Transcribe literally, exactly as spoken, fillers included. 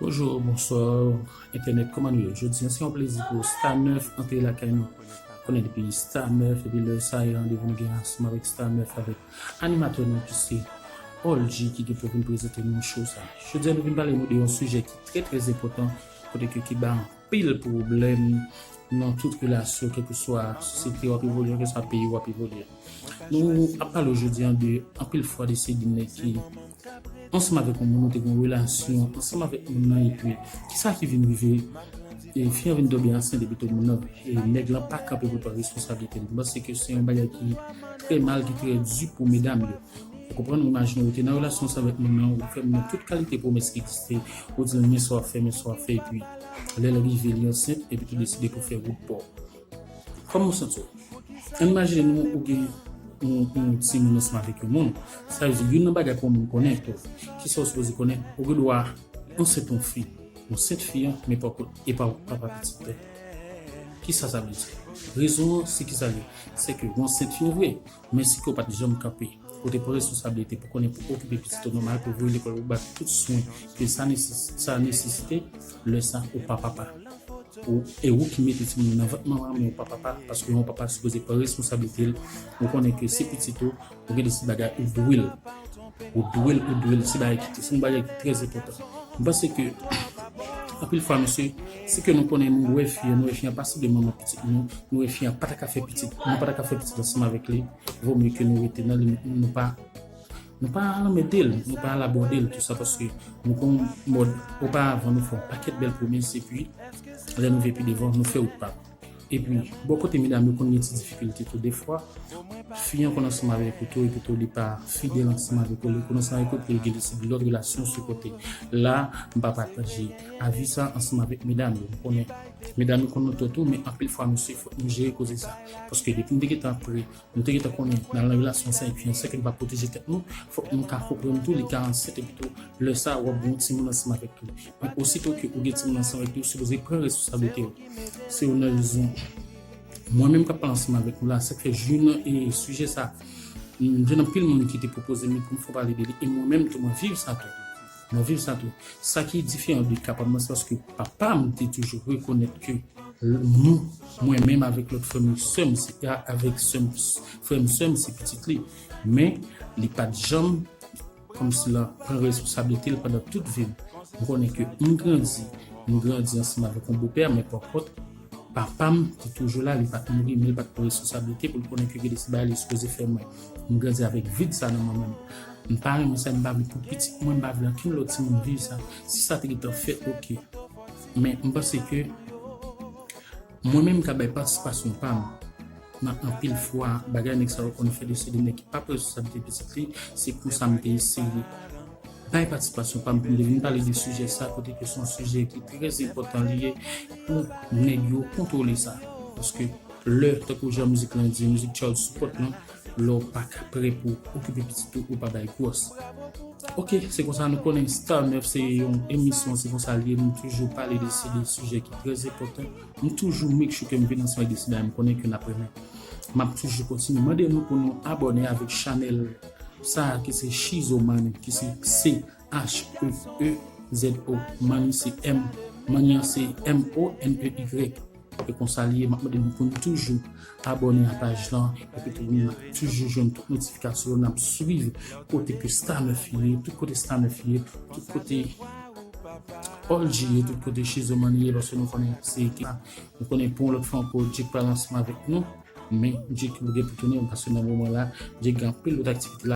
Bonjou, bonswa, entènèt, kòman nou ye? Jodi a, se yon plezi pou Star nèf antre lakay nou. Konnen depi Star nèf, epi lè sa, e randevou nou gen ansanm avèk Star nèf, avèk animatè nou ki se Orlji ki gen pou vin prezante nou show sa. Jodi a, nou vin pale nou de yon sijè ki trè, trè enpòtan, kote ke ki ba anpil pwoblèm nan tout relasyon, kèlkeswa sosyete w ap evolye, kèlkeswa peyi w ap evolye. Nou ap pale jodi a de anpil fwa de se de nèg ki ansanm avèk yon moun, ou te gen yon relasyon ansanm avèk moun nan, epi kisa ki vin rive? E fi an vin tonbe ansent, epi tou moun nan, e nèg lan pa kanpe pou l pran responsablite l. Mwen panse ke se yon bagay ki trè mal, ki trè di pou medam yo. Ou konprann, ou imajine ou te nan relasyon ansanm avèk moun nan, ou fè moun nan tout kalite pwomès ki egziste, ou di l men sa w ap fè, men sa w ap fè, epi lè l rive, li ansent, epi tou deside pou fè wout pa w. Kòman w santi w? Ann imajine nou, ou gen yon, yon timoun ansanm avèk yon moun. Sa vle di, youn nan bagay pou yon moun konnen, tou, kisa w sipoze konnen, ou gen dwa ansent yon fi. Ou ansent fi an, men pa kont, e pa papa pitit la. Kisa sa vle di? Rezon an, se kisa l ye? Se ke ou ansent fi an vre, men si ke w pa t janm kanpe, ou te pran responsablite pou konnen pou okipe pitit ou nòmal, pou voye lekòl, pou ba tout swen ke sa neses-, sa nesesite, lè sa, ou pa papa. Ou, e ou ki mete timoun nan vant manman, men ou pa papa, paske yon papa sipoze pran responsablite l. Ou konnen ke se pitit ou, ou gen de ti bagay ou dwe l. Ou dwe l, ou dwe l, se bagay ki, se yon bagay ki trè enpòtan. Mwen panse ke, anpil fwa, mesye, se ke nou konnen, nou wè fi an, nou wè fi an pa sanble manman pitit nou, nou wè fi an pa ta ka fè pitit, nou pa ta ka fè pitit ansanm avèk li, vo mye ke nou rete nan limit nou, nou pa Nou pa al anmède l, nou pa al abòde l, tou sa paske nou gon mòd, oparavan nou fè yon pakèt bèl pwomès, epi lè nou vin pi devan, nou fè wout pa nou. Epi, bò kote medam yo konn gen ti difikilte tou defwa, fi an konn ansanm avèk ou tou, epi tou li pa fidèl ansanm avèk ou, li konn ansanm avèk ou, epi li gen de lòt relasyon sou kote. La, m pa pataje avi sa ansanm avèk medam yo. M konnen medam yo konn nan tò tou, men anpil fwa, mesye, fòk nou jere koze sa. Paske depi m te gentan pre Nou te gentan konnen, nan relasyon sa epi an, se ke nou pa pwoteje tèt nou, fòk nou ka konprann tou, li ka ansent epi tou, lè sa, w ap gen yon timoun ansanm avèk li. Men osito ke ou gen timoun ansanm avèk li, ou sipoze pran responsablite w. Se youn nan rezon. Mwen menm k ap pale ansanm avèk nou la, sa k fè youn nan, e, sijè sa, m jwenn anpil moun ki te pwopoze m pou m fè pale de li, e mwen menm tou, mwen viv sa tou. Mwen viv sa tou. Sa ki diferan de ka pa m nan, se paske papa m te toujou rekonèt ke nou, mwen menm avèk lòt frè m, sè m, se, avèk sè m, frè m, sè m, se pitit li. Men, li pa t janm, kòmsi la, pran responsablite l pandan tout vi m. M konnen ke m grandi, m grandi ansanm avèk yon bopè, men pa kont, papa m te toujou la, li pa t mouri, men li pa t pran responsablite pou l konnen ke gen de ti bagay li sipoze fè mwen. M grandi avèk vid sa nan mwen menm. M pa renmen sa, m pa vle pou pitit mwen, m pa vle ankenn lòt timoun viv sa. Si sa te gentan fèt, oke. Men m panse ke mwen menm m ka bay patisipasyon pa m nan anpil fwa bagay nèg sa yo konn fè de se de nèg ki pa pran responsablite pitit li, se konsa m te eseye bay patisipasyon pa m pou m te vin pale de sijè sa, kote ke se yon sijè ki trè enpòtan li ye pou nèg yo kontwole sa. Paske lè, tankou jan mizik lan di, mizik child support lan, lè w pa ka prè pou okipe pitit ou, ou pa bay gwòs. Oke, se konsa nou konnen Star nèf se yon emisyon, se konsa l ye, nou toujou pale de se de sijè ki trè enpòtan. Nou toujou make sure ke m vin ansanm avèk de se bagay m konnen ke n ap renmen. M ap toujou kontinye mande nou pou nou abòne avèk chanèl sa a ki se Chizo Money, ki se C H E E Z O, Money se M, Money an se M O N E Y. E konsa li ye, m ap mande nou pou nou toujou abòne a paj lan, epi tou nou ap toujou jwenn tout notifikasyon yo, n ap swiv kote ke Star nèf ye, tout kote Star nèf ye, tout kote Orlji ye, tout kote Chizo Money ye, paske nou konnen se ekip la. Nou konnen pou yon lòt fwa ankò, Jake pral ansanm avèk nou, men Jake gen pou tounen, paske nan moman la, Jake gen anpil lòt aktivite la.